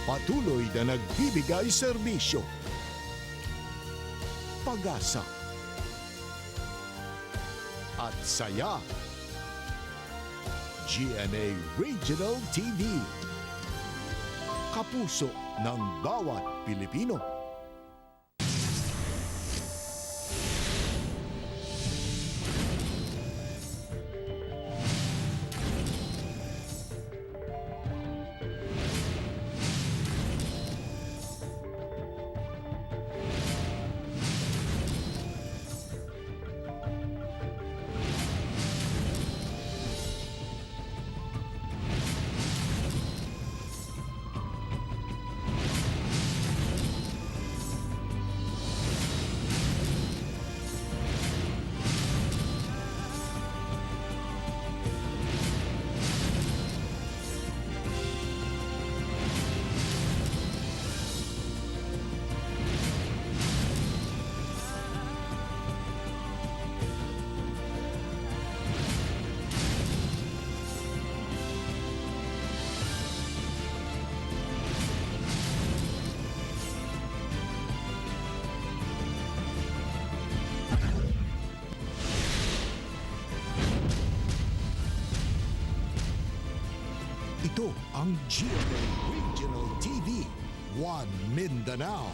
Patuloy na nagbibigay serbisyo, pag-asa, at saya. GMA Regional TV. Kapuso ng bawat Pilipino. Ito ang GMA Regional TV, One Mindanao.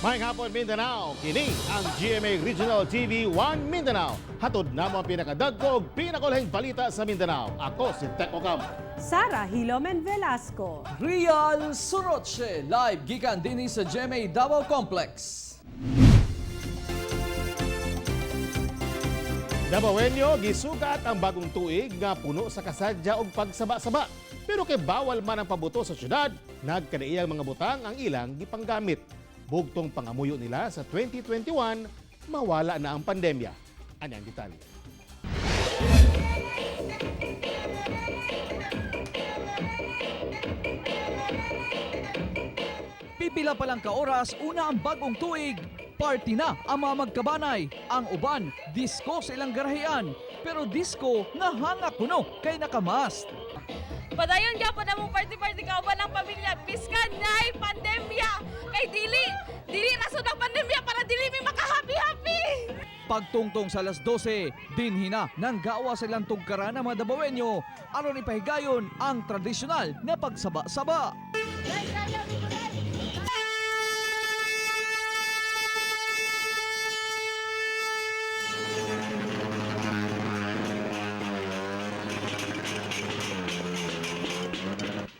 Maayong hapon, Mindanao. Kini ang GMA Regional TV 1 Mindanao. Hatod namo ang pinakadagko ug pinakulahing balita sa Mindanao. Ako si Tek Ocampo. Sara Hilomen Velasco. Real Suroche, live gikan dinhi sa GMA Davao Complex. Dabawenyo, gisugat ang bagong tuig nga puno sa kasadya ug pagsaba-saba. Pero kay bawal man ang pabuto sa syudad, nagkanaiyang mga butang ang ilang gipanggamit. Bugtong pangamuyo nila sa 2021, mawala na ang pandemya. Ani ang detalye. Pipila pa lang ka oras, una ang bagong tuig. Party na ang mga magkabanay. Ang uban, disco sa ilang garahian. Pero disco nga hanga kuno kay nakamast. Padayon gyapon among party-party kauban ang pamilya. Biskan naay pandemya. Kay dili, dili rason ang pandemya para dili mi maka-happy-happy. Pagtungtong sa alas 12, dinhi na nang gawa sa ilang tugkaran ang mga Dabawenyo aron ipahigayon ang tradisyonal na pagsaba-saba.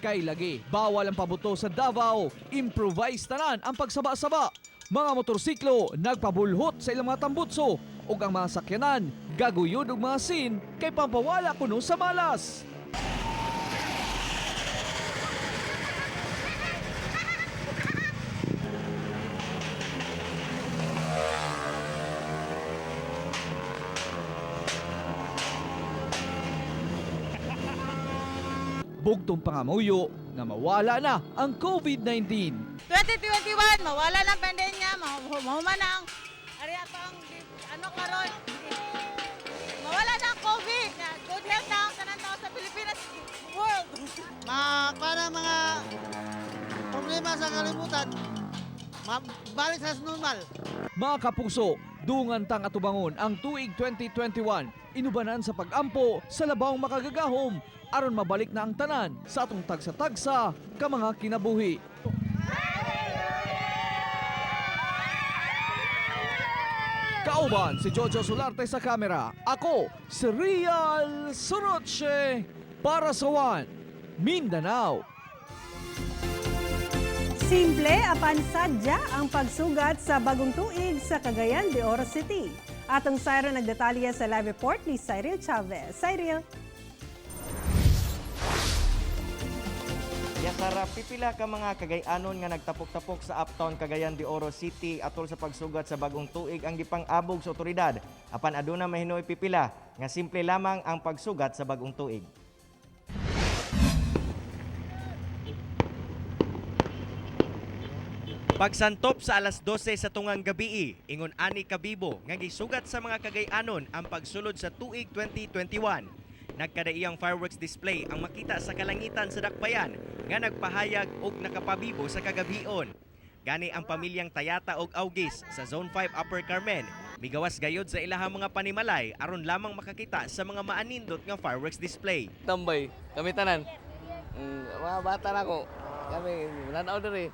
Kay lagi, bawal ang pabuto sa Davao. Improvise tanan ang pagsaba-saba. Mga motorsiklo nagpabulhot sa ilang mga tambutso ug ang mga sakyanan gaguyod og mga sin kay pampawala kuno sa malas. Bugtong pangamuyo nga mawala na ang COVID-19. 2021, mawala ng pandemya, mahuman na ang, ari ato ang, ano karon, mawala na ang COVID. Na, good health na ang tanan tao sa Pilipinas, world. Makuha ng mga problema sa kalibutan, mabalik sa normal. Mga kapuso, dungan tang atubangon ang tuig 2021. Inubanan sa pagampo sa labawng makagagahom aron mabalik na ang tanan sa atong tagsa-tagsa ka mga kinabuhi. Kauban si Jojo Solarte sa kamera. Ako si Real Soroche para sa One Mindanao. Simple apan sadya ang pagsugat sa bagong tuig sa Cagayan de Oro City. Atong Syro nagdetalye sa live report ni Cyril Chavez. Cyril. Yasara, pipila ka mga Cagayanon nga nagtapok-tapok sa Uptown Cagayan de Oro City atol sa pagsugat sa bagong tuig ang gipang-abog sa otoridad. Apan aduna mahinoy pipila nga simple lamang ang pagsugat sa bagong tuig. Pagsantop sa alas 12 sa tungang gabii, ingon ani kabibo nga gisugat sa mga Cagayanon ang pagsulod sa tuig 2021. Nagkadaiyang fireworks display ang makita sa kalangitan sa Dakbayan nga nagpahayag og nakapabibo sa kagabion. Gani ang pamilyang Tayata og Augis sa Zone 5 Upper Carmen, migawas gayod sa ilahang mga panimalay aron lamang makakita sa mga maanindot nga fireworks display. Tambay, kami tanan. Mga bata na ko. Kami nanaw diri.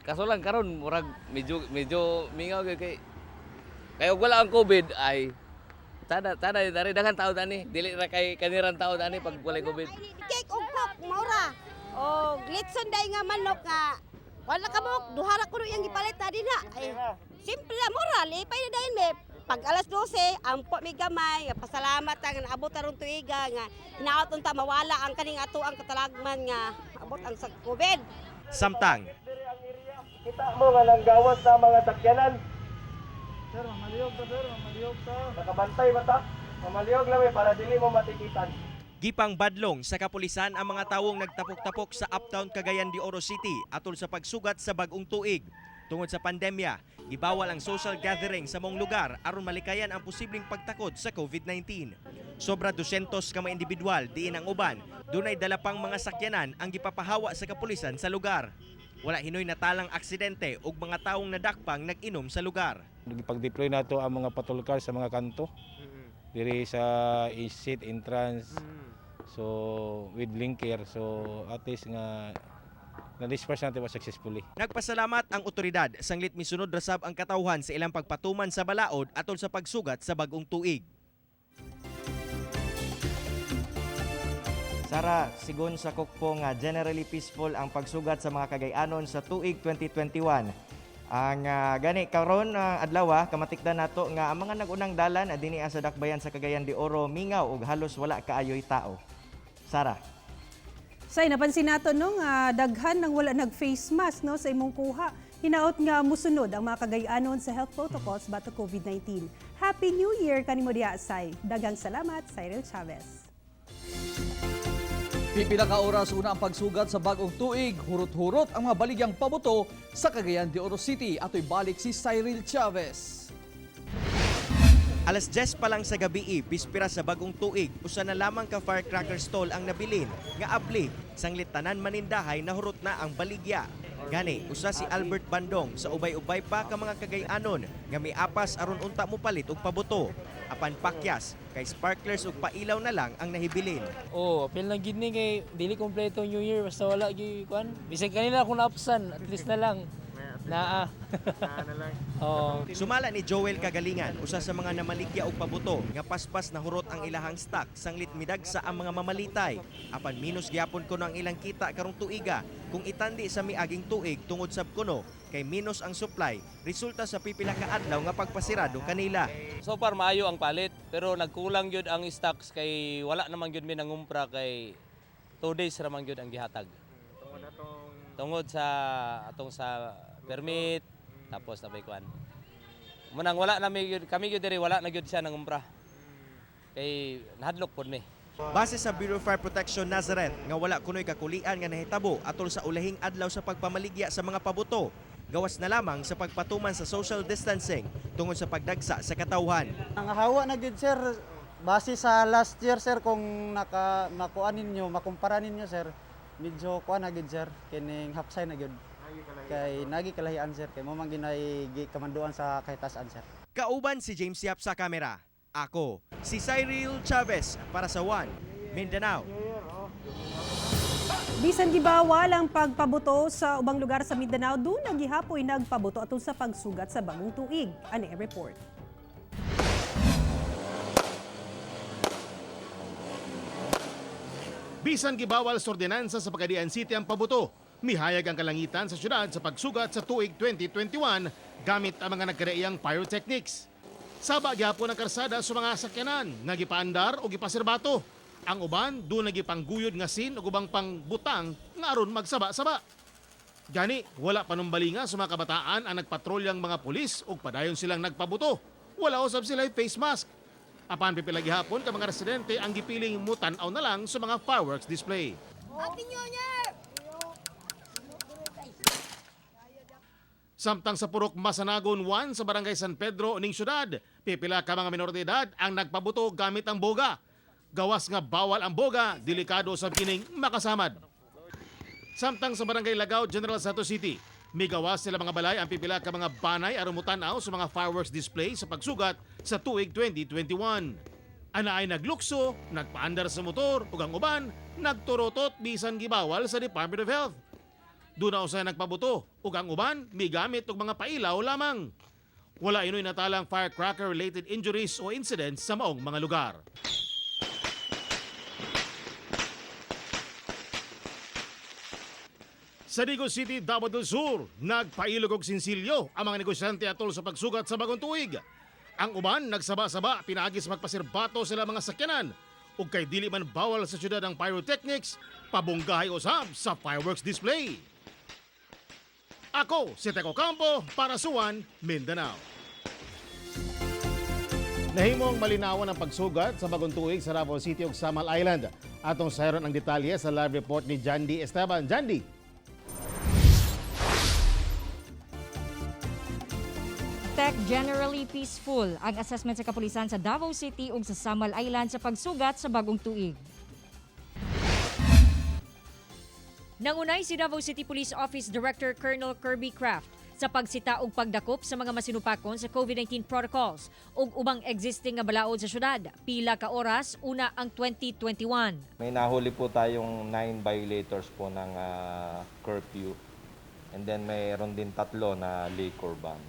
Kaso lang karon murag medyo medyo mingaw gyud kay kay og wala ang COVID ay tada tada dari daghan tao dani, dili ra kay kaniran tao dani pag walay COVID. Cake og coke maura. Og litson day nga manok nga wala ka mo duha ra kuno iyang gipalit na dinha. Ay, simple lang mura lipay na dayon me. Pag alas 12, ampo mi gamay, nga pasalamat ang naabot aron tuiga nga hinaot unta mawala ang kaning ato ang katalagman nga abot ang sa COVID. Samtang, Kita mo nga nanggawas na mga sakyanan. Sir, mamaliyog ta sir, mamaliyog ta. Nakabantay ba ta? Mamaliyog lang eh, para dili mo matikitan. Gipang badlong sa kapulisan ang mga tawong nagtapok-tapok sa Uptown Cagayan de Oro City atol sa pagsugat sa bagong tuig. Tungod sa pandemya, gibawal ang social gathering sa mong lugar aron malikayan ang posibleng pagtakod sa COVID-19. Sobra 200 ka mga individual diin ang uban, dunay dala pang mga sakyanan ang gipapahawa sa kapulisan sa lugar. Wala hinoy natalang aksidente ug mga tawong nadakpang nag-inom sa lugar. Pag-deploy nato ang mga patrol car sa mga kanto diri sa exit entrance. So with blinker, so at least nga na-disperse natin was successfully. Nagpasalamat ang otoridad sanglit misunod rasab ang katawhan sa ilang pagpatuman sa balaod atol sa pagsugat sa bagong tuig. Sara, sigon sa Kukpo nga generally peaceful ang pagsugat sa mga Kagayanon sa tuig 2021. Ang gani karon adlaw kamatikdan nato nga ang mga nagunang dalan dinhi sa dakbayan sa Cagayan de Oro mingaw og halos wala kaayoy tao. Sara. Say, napansin nato no nga daghan nang wala nag face mask no sa imong kuha. Hinaot nga musunod ang mga Kagayanon sa health protocols batok COVID-19. Happy New Year kanimo diha, Say. Daghang salamat, Cyril Chavez. Pipila ka oras una ang pagsugat sa bagong tuig, hurot-hurot ang mga baligyang pabuto sa Cagayan de Oro City. Atoy balik si Cyril Chavez. Alas 10 pa lang sa gabi, bispira sa bagong tuig, usa na lamang ka firecracker stall ang nabilin nga abli sanglit tanan manindahay nahurot na ang baligya. Gani, usa si Albert Bandong sa ubay-ubay pa ka mga Kagayanon nga miapas aron unta mo palit og pabuto. Apan pakyas kay sparklers ug pailaw na lang ang nahibilin. Oh, apil lang gid ni kay dili kompleto New Year basta wala gyud kuan. Bisag kanila akong naapsan, at least na lang. Naa. Oh. Sumala ni Joel Kagalingan, usa sa mga namaligya og pabuto nga paspas na hurot ang ilahang stock sanglit midagsa ang mga mamalitay. Apan minus gyapon kuno ang ilang kita karong tuiga kung itandi sa miaging tuig tungod sab kuno kay minus ang supply resulta sa pipila ka adlaw nga pagpasirado kanila. So far maayo ang palit pero nagkulang gyud ang stocks kay wala naman gyud mi nangumpra kay 2 days ra man gyud ang gihatag. Tungod sa atong sa permit tapos na may kuan. Munang wala na mi gyud kami gyud diri wala na gyud siya nangumpra. Kay nahadlok pod mi. Base sa Bureau of Fire Protection Nazareth nga wala kunoy kakulian nga nahitabo atol sa ulahing adlaw sa pagpamaligya sa mga pabuto. Gawas na lamang sa pagpatuman sa social distancing tungod sa pagdagsa sa katawhan. Ang hawa na gid sir, base sa last year sir kung naka makuan ninyo, makumpara ninyo sir, medyo kuan na gid sir kining hapsay na gid. Kay nagi kalahian sir, kay mo man ginay kamanduan sa kahitasan sir. Kauban si James Yap sa kamera. Ako, si Cyril Chavez para sa One Mindanao. Bisan gibawal ang pagpabuto sa ubang lugar sa Mindanao, doon nagihapoy nagpabuto atol sa pagsugat sa bagong tuig. Ani ang report. Bisan gibawal sa ordinansa sa Pagadian City ang pabuto. Mihayag ang kalangitan sa syudad sa pagsugat sa tuig 2021 gamit ang mga nagkaraiyang pyrotechnics. Saba gyapon ang karsada sa mga sakyanan nga gipaandar o gipaserbato. Ang uban doon nagipangguyod nga sin ug ubang pangbutang nga aron magsaba-saba. Gani, wala panumbalinga sa mga kabataan ang nagpatrolyang mga pulis ug padayon silang nagpabuto. Wala usab sila face mask. Apan pipila gihapon ka mga residente ang gipiling mutan-aw na lang sa mga fireworks display. Happy New Year! Samtang sa Purok Masanagon 1 sa Barangay San Pedro ning syudad, pipila ka mga minor de edad ang nagpabuto gamit ang boga. Gawas nga bawal ang boga, delikado sa kining makasamad. Samtang sa Barangay Lagao, General Santos City, migawas sila mga balay ang pipila ka mga banay aron motan-aw sa mga fireworks display sa pagsugat sa tuig 2021. Ana ay naglukso, nagpaandar sa motor ug ang uban nagturotot bisan gibawal sa Department of Health. Doon na usay nagpabuto ug ang uban migamit og mga pailaw lamang. Wala inoy natalang firecracker-related injuries o incidents sa maong mga lugar. Sa Digos City, Davao del Sur, nagpailog og sinsilyo ang mga negosyante atol sa pagsugat sa bagong tuig. Ang uban nagsaba-saba pinaagi sa magpasirbato sila mga sakyanan ug kay dili man bawal sa syudad ang pyrotechnics, pabonggahay usab sa fireworks display. Ako si Teco Campo para Suwan, Mindanao. Nahimong malinawan ang pagsugat sa bagong tuig sa Davao City ug Samal Island. Atong sayron ang detalye sa live report ni Jandy Esteban. Jandy. Tech generally peaceful ang assessment sa kapulisan sa Davao City ug sa Samal Island sa pagsugat sa bagong tuig. Nangunay si Davao City Police Office Director Colonel Kirby Craft sa pagsita og pagdakop sa mga masinupakon sa COVID-19 protocols ug ubang existing nga balaod sa syudad. Pila ka oras una ang 2021. May nahuli po tayong 9 violators po ng curfew. And then mayroon din tatlo na liquor ban.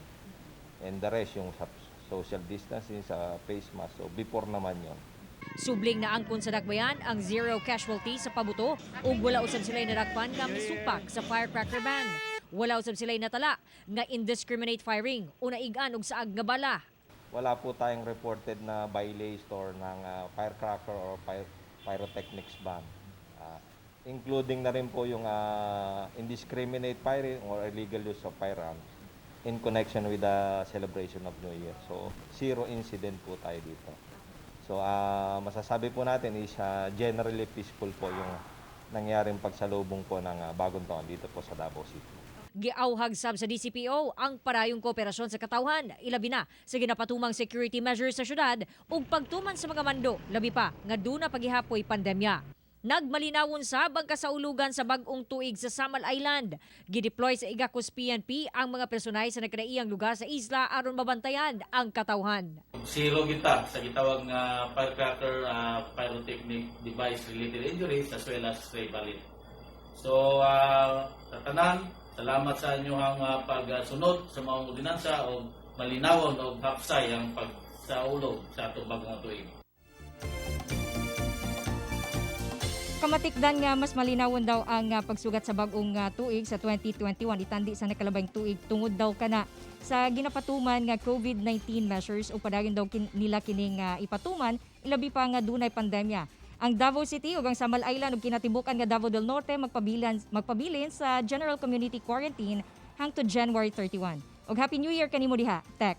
And the rest yung sa social distancing, sa face mask. So before naman yon. Subling na angkon sa dakbayan ang zero casualty sa pabuto ug wala usab sila'y nadakpan nga misupak sa firecracker ban. Wala usab sila'y natala nga indiscriminate firing o naigan og saag nga bala. Wala po tayong reported na violator ng firecracker or pyrotechnics ban. Including na rin po yung indiscriminate firing or illegal use of firearms in connection with the celebration of New Year. So, zero incident po tayo dito. So, masasabi po natin is generally peaceful po yung nangyaring pagsalubong po ng bagong taon dito po sa Davao City. Giauhag sab sa DCPO ang parayong kooperasyon sa katawhan, ilabi na sa ginapatumang security measures sa syudad ug pagtuman sa mga mando, labi pa nga duna pagihapoy pandemya. Nagmalinawon sab ang kasaulugan sa bag-ong tuig sa Samal Island. Gideploy sa Igacos PNP ang mga personay sa nagkadaiyang lugar sa isla aron mabantayan ang katawhan. Zero kita sa gitawag nga firecracker pyrotechnic device related injuries as well as stray bullet. So sa tanan, salamat sa inyong pagsunod sa mga ordinansa o malinawon o hapsay ang pagsaulog sa atong bagong tuig. Kamatikdan nga mas malinawon daw ang pagsugat sa bag-ong tuig sa 2021 itandi sa nakalabayng tuig tungod daw kana sa ginapatuman nga COVID-19 measures o padayon daw nila kining ipatuman ilabi pa nga dunay pandemya. Ang Davao City ug ang Samal Island ug kinatibukan nga Davao del Norte magpabilin sa General Community Quarantine hangtod January 31. Og Happy New Year kanimo diha, Tek.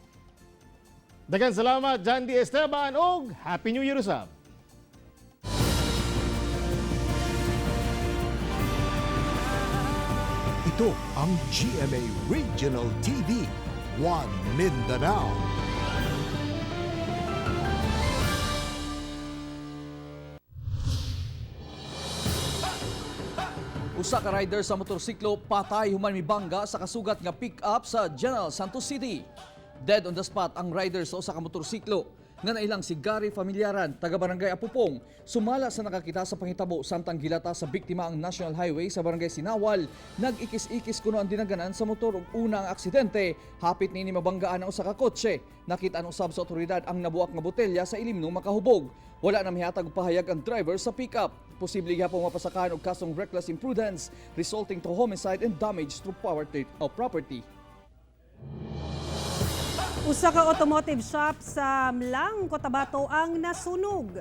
Daghang salamat Jandy Esteban ug Happy New Year usab. Ito ang GMA Regional TV, One Mindanao. Usa ka rider sa motorsiklo patay human mibangga sa kasugat nga pick-up sa General Santos City. Dead on the spot ang rider sa usa ka motorsiklo nga nailang si Gary Familiaran, taga Barangay Apupong. Sumala sa nakakita sa panghitabo samtang gilata sa biktima ang National Highway sa Barangay Sinawal. Nag-ikis-ikis kuno ang dinaganan sa motor ug una ang aksidente. Hapit niini mabanggaan ang usa ka kotse. Nakita ang usab sa otoridad ang nabuak nga botelya sa ilim nung makahubog. Wala na mihatag og pahayag ang driver sa pickup. Posible gihapon mapasakahan og kasong reckless imprudence resulting to homicide and damage to property. Usa ka automotive shop sa Mlang, Cotabato ang nasunog.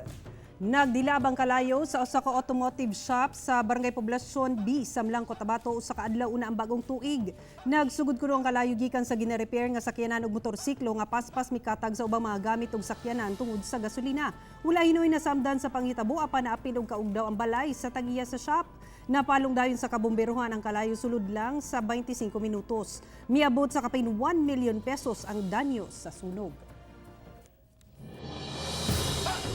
Nagdilabang kalayo sa usa ka automotive shop sa Barangay Poblacion B sa Mlang, Cotabato usa ka adlaw una ang bagong tuig. Nagsugod kuno ang kalayo gikan sa gina-repair nga sakyanan ug motorsiklo nga paspas mikatag sa ubang mga gamit ug sakyanan tungod sa gasolina. Wala hinoy nasamdan sa panghitabo apan naapil og kaugdaw ang balay sa tag-iya sa shop. Napalong dayon sa kabomberohan ang kalayo sulod lang sa 25 minutos. Miabot sa kapin 1 million pesos ang danyo sa sunog.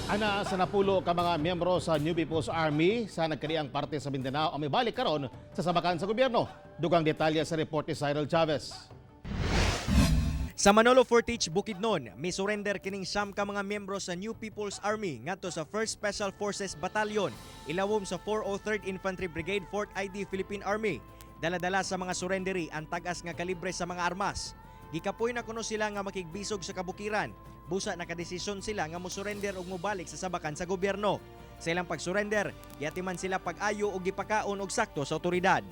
Ana sa 10 ka mga miyembro sa New People's Army sa nagkariang parte sa Mindanao ang mibalik karon sa sabakan sa gobyerno. Dugang detalye sa report ni Cyril Chavez. Sa Manolo Fortich, Bukidnon, mi-surrender kining 9 ka mga miyembro sa New People's Army ngadto sa 1st Special Forces Battalion, ilawom sa 403rd Infantry Brigade 4th ID Philippine Army. Dala-dala sa mga surrendery ang tag-as nga kalibre sa mga armas. Gikapoy na kuno sila nga makigbisog sa kabukiran. Busa nakadesisyon sila nga mosurrender og mobalik sa sabakan sa gobyerno. Sa ilang pagsurrender, giatiman sila pag-ayo og gipakaon og sakto sa otoridad.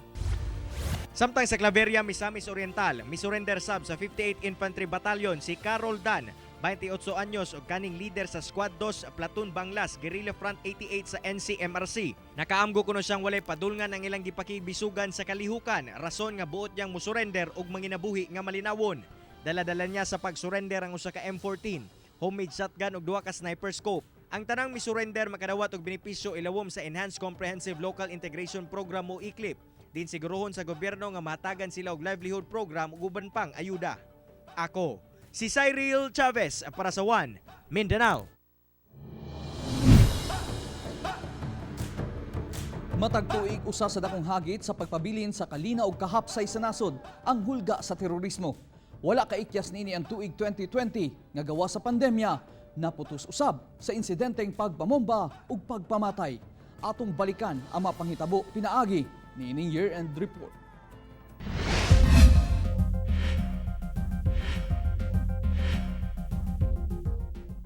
Samtang sa Claveria, Misamis Oriental, misurrender sab sa 58 Infantry Battalion si Carol Dan, 28 anyos og kaning leader sa Squad 2 Platoon Banglas Guerrilla Front 88 sa NCMRC. Nakaamgo kuno siyang walay padulngan ang ilang gipakibisugan sa kalihukan, rason nga buot niyang musurrender og manginabuhi nga malinawon. Dala-dala niya sa pagsurrender ang usa ka M14, homemade shotgun ug duha ka sniper scope. Ang tanang misurrender makadawat og benepisyo ilawom sa Enhanced Comprehensive Local Integration Program o ECLIP. Din siguruhon sa gobyerno nga mahatagan sila og livelihood program ug uban pang ayuda. Ako, si Cyril Chavez para sa One Mindanao. Matag tuig usa sa dakong hagit sa pagpabilin sa kalina og kahapsay sa nasod ang hulga sa terorismo. Wala kaikyas niini ang tuig 2020 nga gawa sa pandemya, naputos usab sa insidenteng pagpamomba ug pagpamatay. Atong balikan ang mga panghitabo pinaagi niining year-end report.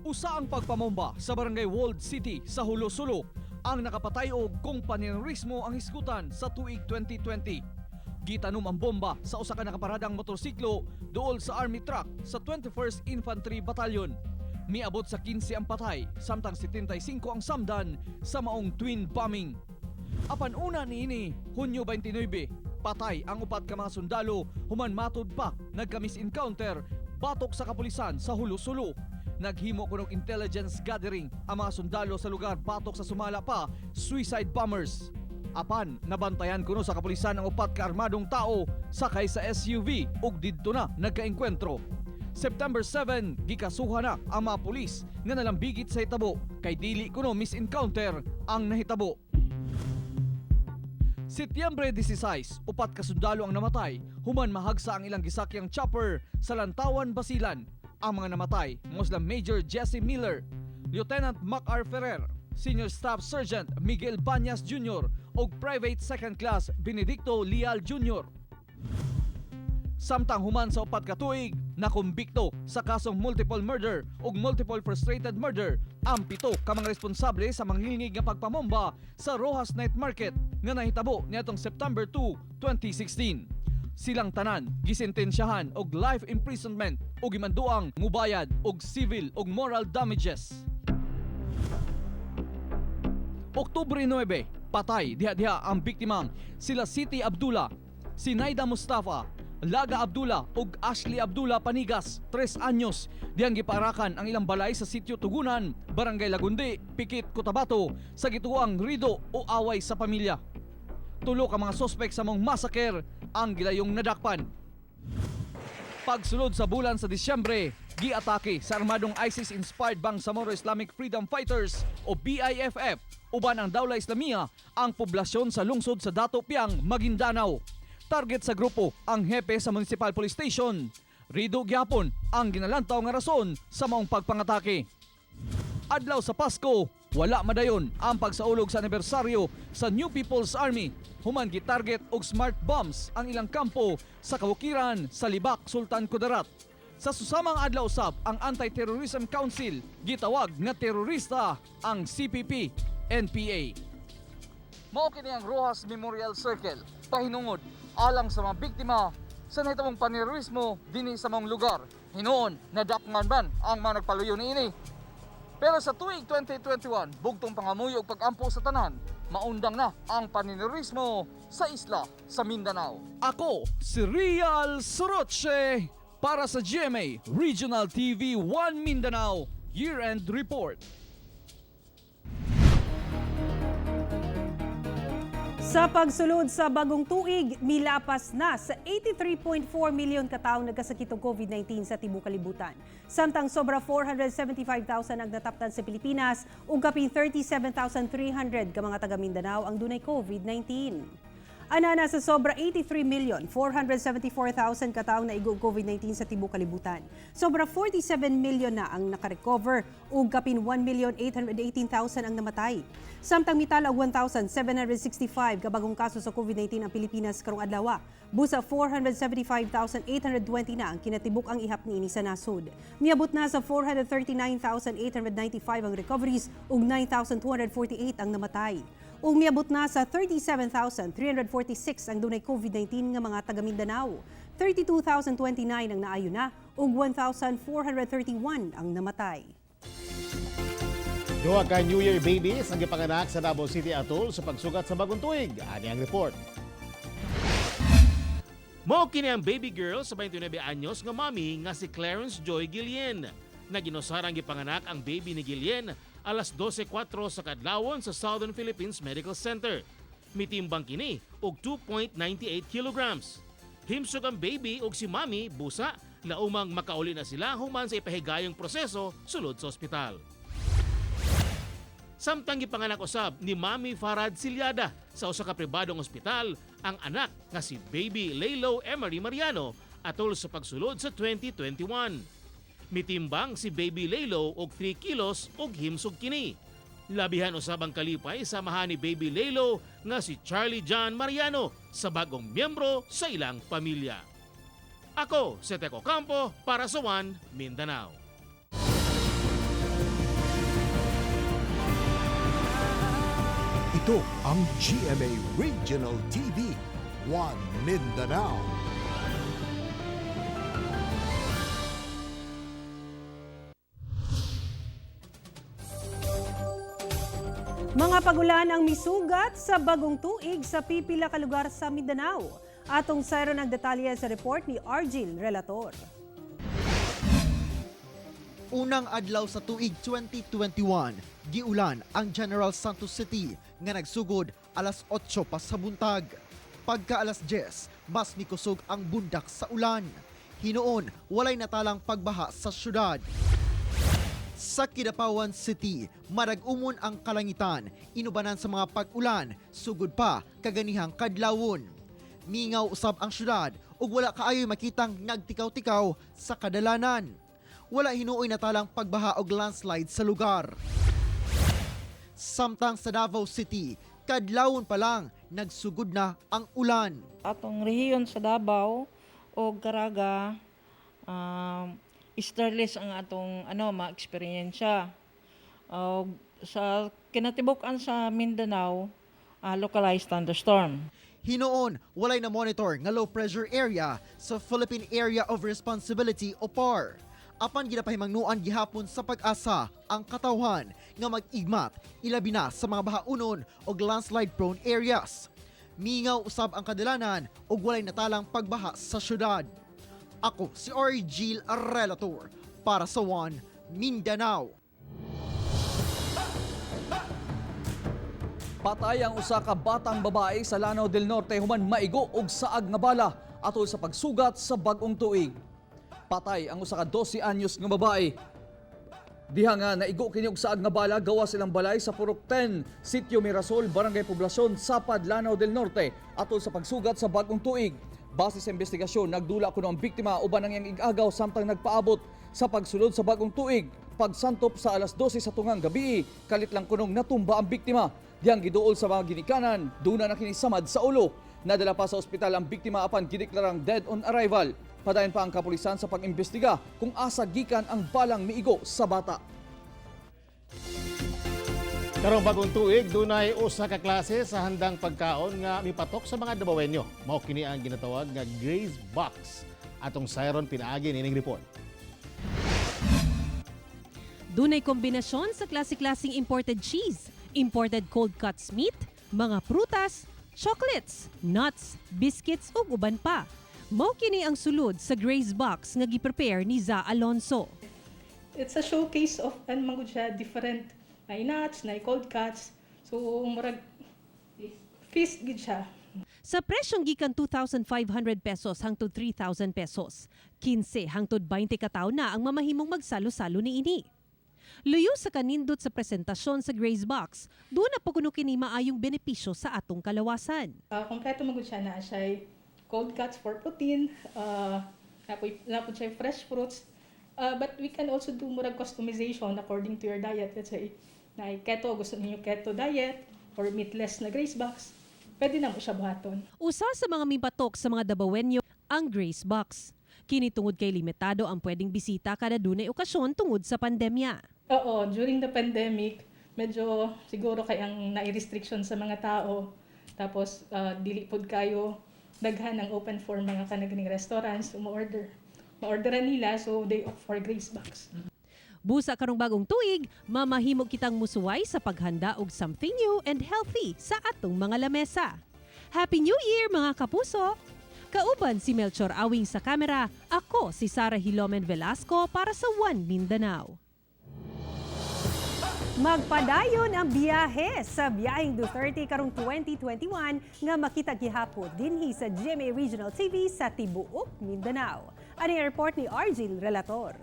Usa ang pagpamomba sa Barangay Walled City sa Hulo-Sulu ang nakapatay og kung panerorismo ang hisgutan sa tuig 2020. Gitanom ang bomba sa usa ka nakaparadang motorsiklo duol sa army truck sa 21st Infantry Battalion. Miabot sa 15 ang patay samtang 75 ang samdan sa maong twin bombing. Apan una niini, Hunyo 29, patay ang upat ka mga sundalo human matud pa nagka-misencounter batok sa kapulisan sa Hulo-Sulu. Naghimo kunog intelligence gathering ang mga sundalo sa lugar batok sa sumala pa suicide bombers. Apan nabantayan kuno sa kapulisan ang upat ka armadong tao sakay sa SUV ug didto na nagkaengkwentro. September 7, gikasuhan na ang mga pulis nga nalambigit sa hitabo kay dili kuno misencounter ang nahitabo. Setyembre 16, upat ka sundalo ang namatay human mahagsa ang ilang gisakyang chopper sa Lantawan, Basilan. Ang mga namatay mao sila Major Jesse Miller, Lieutenant Mac R. Ferrer, Senior Staff Sergeant Miguel Banyas Jr. ug Private Second Class Benedicto Leal Jr. Samtang human sa 4 ka tuig, nakumbikto sa kasong multiple murder ug multiple frustrated murder ang 7 ka mga responsable sa mangilngig nga pagpamomba sa Rojas Night Market nga nahitabo niadtong September 2, 2016. Silang tanan gisentensyahan og life imprisonment ug gimanduang mubayad og civil ug moral damages. Oktubre 9, patay diha-diha ang biktimang sila Siti Abdullah, Sinaida Mustafa, Laga Abdullah ug Ashley Abdullah Panigas, 3 anyos. Dihang giparakan ang ilang balay sa sitio Tugunan, Barangay Lagundi, Pikit, Cotabato sa gituoang rido o away sa pamilya. 3 ka mga sospek sa maong massacre ang gilayong nadakpan. Pagsulod sa bulan sa Disyembre, giatake sa armadong ISIS-inspired Bangsamoro Islamic Freedom Fighters o BIFF uban ang Dawla Islamia ang poblasyon sa lungsod sa Dato Piang, Maguindanao. Target sa grupo ang hepe sa Municipal Police Station. Rido gyapon ang ginalantaw nga rason sa maong pagpangatake. Adlaw sa Pasko, wala madayon ang pagsaulog sa anibersaryo sa New People's Army. Human gitarget og smart bombs ang ilang kampo sa kabukiran sa Libak, Sultan Kudarat. Sa susamang adlaw usab, ang Anti-Terrorism Council gitawag nga terorista ang CPP NPA. Mao kini ang Rojas Memorial Circle, pahinungod alang sa mga biktima sa nahitabong panerorismo dinhi sa maong lugar. Hinuon nadakman man ang mga nagpaluyo niini. Pero sa tuig 2021, bugtong pangamuyo ug pag-ampo sa tanan, maundang na ang panerorismo sa isla sa Mindanao. Ako si Real Soroche para sa GMA Regional TV 1 Mindanao Year-End Report. Sa pagsulod sa bagong tuig, milapas na sa 83.4 milyon katawo nagkasakit og COVID-19 sa tibuok kalibutan. Samtang sobra 475,000 ang nataptan sa Pilipinas ug kapin 37,300 ka mga taga Mindanao ang dunay COVID-19. Anana sa sobra 83,474,000 kataong naigo og COVID-19 sa tibuok kalibutan. Sobra 47 million na ang nakarecover ug kapin 1,818,000 ang namatay. Samtang mitala og 1,765 ka bagong kaso sa COVID-19 ang Pilipinas karong adlaw. Busa 475,820 na ang kinatibuk ang ihap niini sa nasod. Miabot na sa 439,895 ang recoveries ug 9,248 ang namatay. Ug miabot na sa 37,346 ang dunay COVID-19 nga mga taga Mindanao. 32,029 ang naayo na ug 1,431 ang namatay. Duha ka New Year babies ang gipanganak sa Davao City atol sa pagsugat sa bagong tuig. Ani ang report. Mao kini ang baby girl sa 29 anyos nga mami nga si Clarence Joy Guillen. Naginusarang gipanganak ang baby ni Guillen alas 12:04 sa kadlawon sa Southern Philippines Medical Center. Mitimbang kini og 2.98 kilograms. Himsog ang baby og si mami busa laumang makauli na sila human sa ipahigayong proseso sulod sa ospital. Samtang gipanganak usab ni Mami Farad Silyada sa usa ka pribadong ospital ang anak nga si Baby Laylo Emery Mariano atol sa pagsulod sa 2021. Mitimbang si Baby Laylo og 3 kilos og himsog kini. Labihan usab ang kalipay sa amahan ni Baby Laylo nga si Charlie John Mariano sa bagong miyembro sa ilang pamilya. Ako si Teko Campo para sa One Mindanao. Ito ang GMA Regional TV, One Mindanao. Mga pagulan ang misugat sa bagong tuig sa pipila ka lugar sa Mindanao. Atong sayro ng detalye sa report ni Argil Relator. Unang adlaw sa tuig 2021, giulan ang General Santos City nga nagsugod alas 8 pa sa buntag. Pagka alas 10, mas mikusog ang bundak sa ulan. Hinuon, walay natalang pagbaha sa syudad. Sa Kidapawan City, marag-umon ang kalangitan, inubanan sa mga pag-ulan, sugod pa kaganihang kadlawon. Mingaw usab ang syudad ug wala kaayoy makitang nagtikaw-tikaw sa kadalanan. Wala hinuoy natalang pagbaha og landslide sa lugar. Samtang sa Davao City, kadlawon pa lang nagsugod na ang ulan. Atong rehiyon sa Davao o Caraga, easterlies ang atong ma-eksperyensya. Og sa kinatibuk-an sa Mindanao, localized thunderstorm. Hinuon, walay na monitor nga low pressure area sa Philippine Area of Responsibility o PAR. Apan ginapahimangnuan gihapon sa Pag-asa ang katawhan nga mag-igmat ilabi na sa mga bahaunon o landslide prone areas. Mingaw usab ang kadalanan ug walay natalang pagbaha sa syudad. Ako si Argil Relator para sa One Mindanao. Patay ang usa ka batang babae sa Lanao del Norte human maigo og saag nga bala atol sa pagsugat sa bag-ong tuig. Patay ang usa ka 12 anyos nga babae. Diha nga naigo kini og saag nga bala gawas ilang balay sa Purok 10, Sitio Mirasol, Barangay Poblacion, Sapad, Lanao del Norte atol sa pagsugat sa bag-ong tuig. Base sa investigasyon, nagdula kuno ang biktima uban ang iyang igagaw samtang nagpaabot sa pagsulod sa bag-ong tuig. Pagsantop sa alas 12 sa tungang gabi, kalit lang kunong natumba ang biktima. Diyang giduol sa mga ginikanan, duna na kini samad sa ulo. Nadala pa sa ospital ang biktima apan gideklarang dead on arrival. Padayon pa ang kapulisan sa pag-imbestiga kung asa gikan ang balang miigo sa bata. Karong bagong tuig, dunay usa ka klase sa handang pagkaon nga mipatok sa mga Dabawenyo. Mao kini ang ginatawag nga Grace Box. Atong sayron pinaagi nining report. Dunay kombinasyon sa klase-klaseng imported cheese, imported cold cuts meat, mga prutas, chocolates, nuts, biscuits ug uban pa. Mao kini ang sulod sa Grace Box nga gi-prepare ni Za Alonso. It's a showcase of ano man gud siya, different na nuts, na cold cuts. So murag Feast gid siya. Sa presyong gikan 2,500 pesos hangtod 3,000 pesos, 15 hangtod 20 ka tawo na ang mamahimong magsalo-salo niini. Luyo sa kanindot sa presentasyon sa Grace Box, duna pa kuno kini maayong benepisyo sa atong kalawasan. Kompleto man gud siya na siya cold cuts for protein, naa pod siya fresh fruits. But we can also do murag customization according to your diet. Let's say, na keto, gusto niyo keto diet or meatless na Grace Box, pwede na mo siya buhaton. Usa sa mga mibatok sa mga Dabawenyo ang Grace Box. Kini tungod kay limitado ang pwedeng bisita kada dunay okasyon tungod sa pandemya. Oo, during the pandemic, medyo siguro kay ang nai-restriction sa mga tao. Tapos dili pod kayo daghan ang open for mga kanagning restaurants umo-order. Ma-orderan nila, so they opt for Grace Box. Busa karong bagong tuig, mamahimo kitang musuway sa paghanda og something new and healthy sa atong mga lamesa. Happy New Year, mga kapuso! Kauban si Melchor Awing sa kamera, ako si Sara Hilomen Velasco para sa One Mindanao. Magpadayon ang biyahe sa Biyaheng Duterte karong 2021 nga makita gihapon dinhi sa GMA Regional TV sa tibuok Mindanao. Ani ang report ni Argil Relator.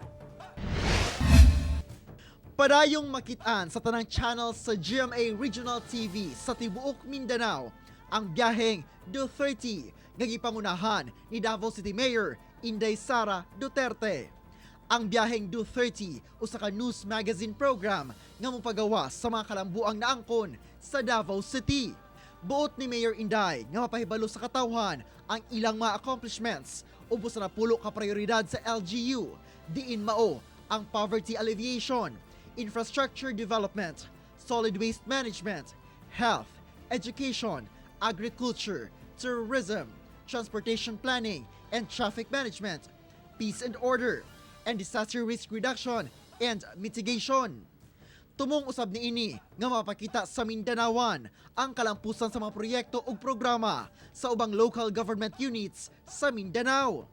Padayong makitaan sa tanang channels sa GMA Regional TV sa tibuok Mindanao ang Biyaheng Duterte nga gipangunahan ni Davao City Mayor Inday Sara Duterte. Ang Biyaheng Duterte usa ka news magazine program nga mopagawas sa mga kalambuang naangkon sa Davao City. Buot ni Mayor Inday nga mapahibalo sa katawhan ang ilang mga accomplishments ubos sa napulo ka prioridad sa LGU, diin mao ang poverty alleviation, infrastructure development, solid waste management, health, education, agriculture, tourism, transportation planning and traffic management, peace and order, and disaster risk reduction and mitigation. Tumong usab niini nga mapakita sa Mindanaoan ang kalampusan sa mga proyekto ug programa sa ubang local government units sa Mindanao.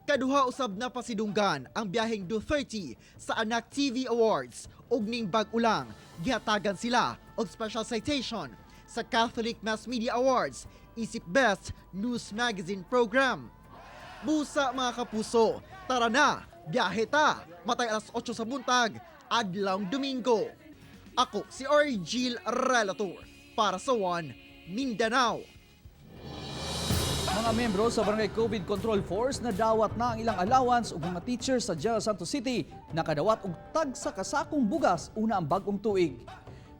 Kaduha usab na pasidunggan ang Biyaheng Duterte sa Anak TV Awards ug ning bag-o lang gihatagan sila og special citation sa Catholic Mass Media Awards isip Best News Magazine Program. Busa, mga kapuso, tara na, biyahe ta, matay alas 8 sa buntag, adlawng Domingo. Ako si Argil Relator para sa One Mindanao. Mga membro sa Barangay COVID Control Force na dawat na ang ilang allowance ug mga teachers sa General Santos City nakadawat og tag sa kasakong bugas una ang bagong tuig.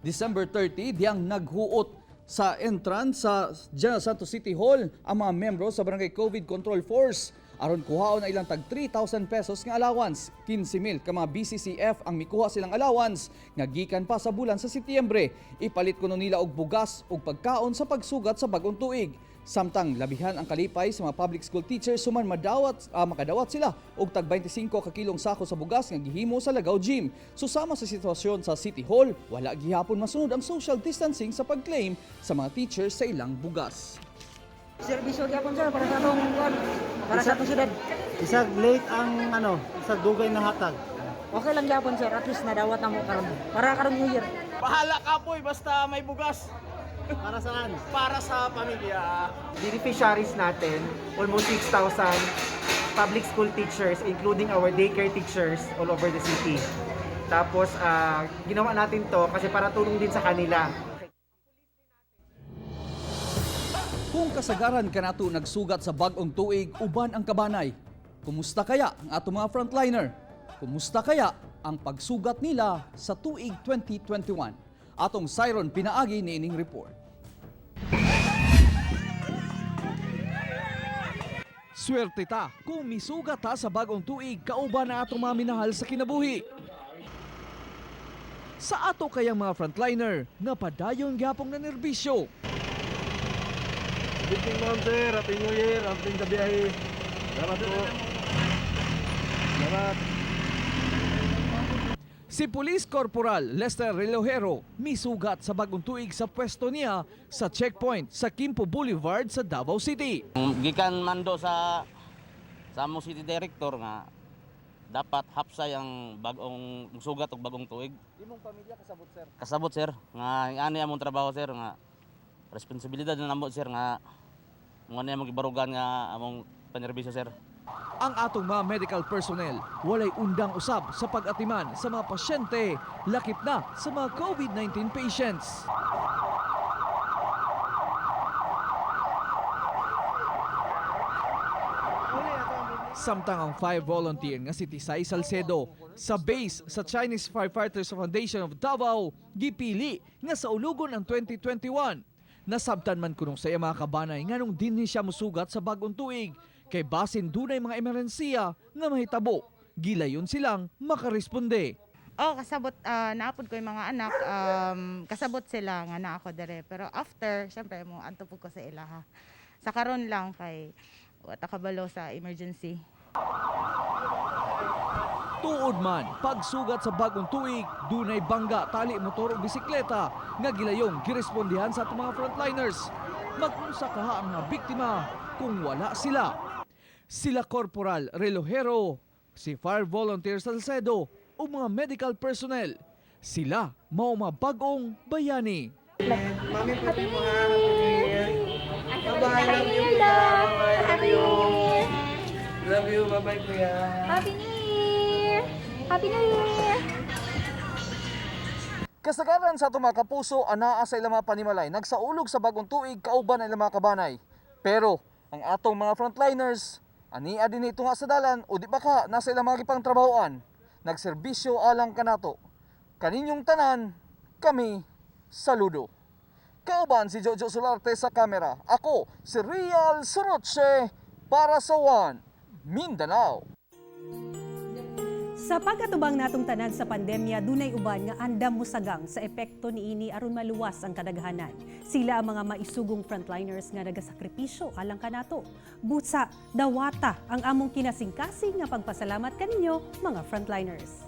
December 30 diyang naghuot sa entrance sa General Santos City Hall ang mga membro sa Barangay COVID Control Force aron kuhaon ang ilang tag 3,000 pesos nga allowance. 15,000 ka mga BCCF ang mikuha silang allowance nga gikan pa sa bulan sa Setyembre. Ipalit kuno nila og bugas ug pagkaon sa pagsugat sa bagong tuig. Samtang labihan ang kalipay sa mga public school teachers suman makadawat sila og tag 25 ka kilong sako sa bugas nga gihimo sa Lagaw Gym. Susama sa sitwasyon sa City Hall, wala gihapon masunod ang social distancing sa pag-claim sa mga teachers sa ilang bugas. Serbisyo gyapon, sir, para sa atong kuan, para sa atong syudad. Isag late ang ano, isag dugay na hatag. Okay lang gyapon, sir, at least nadawat na mo karon. Para karon New Year. Bahala ka, boy, basta may bugas. Para saan? Para sa pamilya. Beneficiaries natin, almost 6,000 public school teachers, including our daycare teachers all over the city. Tapos, ginawa natin to kasi para tulong din sa kanila. Kung kasagaran kanato nagsugat sa bag-ong tuig uban ang kabanay, kumusta kaya ang atong mga frontliner? Kumusta kaya ang pagsugat nila sa tuig 2021? Atong Siron pinaagi niining report. Swerte ta kung misugat ta sa bagong tuig kauban na atong mga minahal sa kinabuhi. Sa ato kayang mga frontliner nga padayon gyapong nanerbisyo. Good evening, ma'am, sir. Happy New Year. Happy sa biyahe. Salamat po. Salamat. Si Police Corporal Lester Relojero misugat sa bagong tuig sa pwesto niya sa checkpoint sa Quimpo Boulevard sa Davao City. Gikan mando sa among city director nga dapat hapsay ang bagong sugat og bagong tuig. Imong pamilya kasabot, sir? Kasabot, sir, nga ani among trabaho, sir, nga Responsibilidad na namo, sir, nga mo na among gibarugan nga among panerbisyo, sir. Ang atong mga medical personnel walay undang usab sa pag-atiman sa mga pasyente, lakip na sa mga COVID-19 patients. Samtang ang fire volunteer nga si Tisay Salcedo sa base sa Chinese Firefighters Foundation of Davao gipili nga sa ulugon ang 2021. Nasabtan man kunong sa iya mga kabanay nganong dinhi siya musugat sa bagong tuig kay basin dunay mga emerhensiya nga mahitabo. Gilayon silang makaresponde. Oh, kasabot, naapod ko yung mga anak, kasabot sila nga na ako dere. Pero after, syempre mo anto pud ko sa ila ha. Sa karon lang kay wa ta kabalo sa emergency. Tuod man, pagsugat sa bagong tuig, dunay bangga, tali, motor o bisikleta nga gilayong girespondihan sa atong mga frontliners. Mag-unsa kaha ang mga biktima kung wala sila. Sila Corporal Relojero, si Fire Volunteer Salcedo o mga medical personnel. Sila mao mga bagong bayani. Mami, pwede mo ha. Happy New Year. Bye-bye. Love you, kuya. Bye-bye. Love you. Love you. Bye-bye, kuya. Happy New Year! Happy New Year! Kasagaran sa atong mga kapuso, anaa sa ilang mga panimalay, nagsaulog sa bagong tuig kauban ang ilang mga kabanay. Pero ang atong mga frontliners, ania din ito nga sa dalan o di ba ka nasa ilang mga gipangtrabahoan, nagserbisyo alang kanato. Kaninyong tanan, kami saludo. Kauban si Jojo Solarte sa kamera. Ako si Real Soroche para sa One Mindanao. Sa pag-atubang natong tanan sa pandemya, dunay uban nga andam mosagang sa epekto niini aron maluwas ang kadaghanan. Sila ang mga maisugong frontliners nga nagasakripisyo alang kanato. Busa, dawata ang among kinasingkasing nga pagpasalamat kaninyo mga frontliners.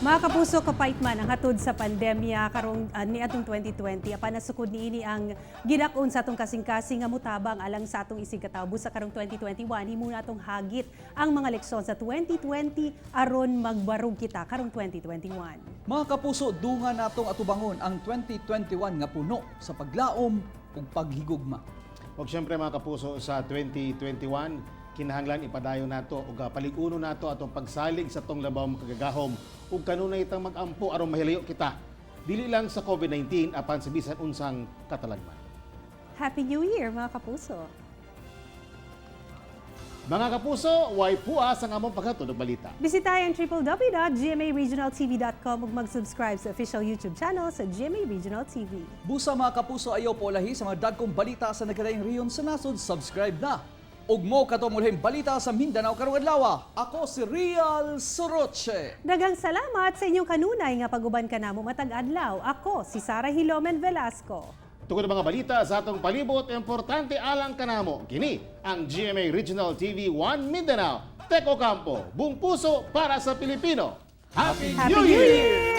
Mga kapuso, kapait man ang hatod sa pandemya karong niadtong 2020, apan nasukod niini ang gidak-on sa atong kasing-kasing nga mutabang alang sa atong isigkatawo. Sa karong 2021, himo natong hagit ang mga leksyon sa 2020 aron magbarug kita karong 2021. Mga kapuso, dunga natong atubangon ang 2021 nga puno sa paglaom ug paghigugma. Ug syempre mga kapuso, sa 2021 kinahanglan ipadayon nato ug palig-uno nato atong pagsalig sa atong labaw makagagahom ug kanunay tang mag-ampo aron mahilayo kita dili lang sa COVID-19 apan sa bisan unsang katalagman. Happy New Year, mga kapuso. Mga kapuso, way puas ang among paghatod og balita. Bisitahin www.gmaregionaltv.com ug mag-subscribe sa official YouTube channel sa GMA Regional TV. Busa mga kapuso, ayaw paulahi sa mga dagkong balita sa nagkadaiyang rehiyon sa nasod, subscribe na. Ug mo kato mulhing balita sa Mindanao karong adlaw. Ako si Real Soroche. Daghang salamat sa inyong kanunay nga pag-uban kanamo matag adlaw. Ako si Sara Hilomen Velasco. Tungod mga balita sa atong palibot, importante alang kanamo. Kini ang GMA Regional TV 1 Mindanao. Tek Ocampo, buong puso para sa Pilipino. Happy, Happy New New Year! Year!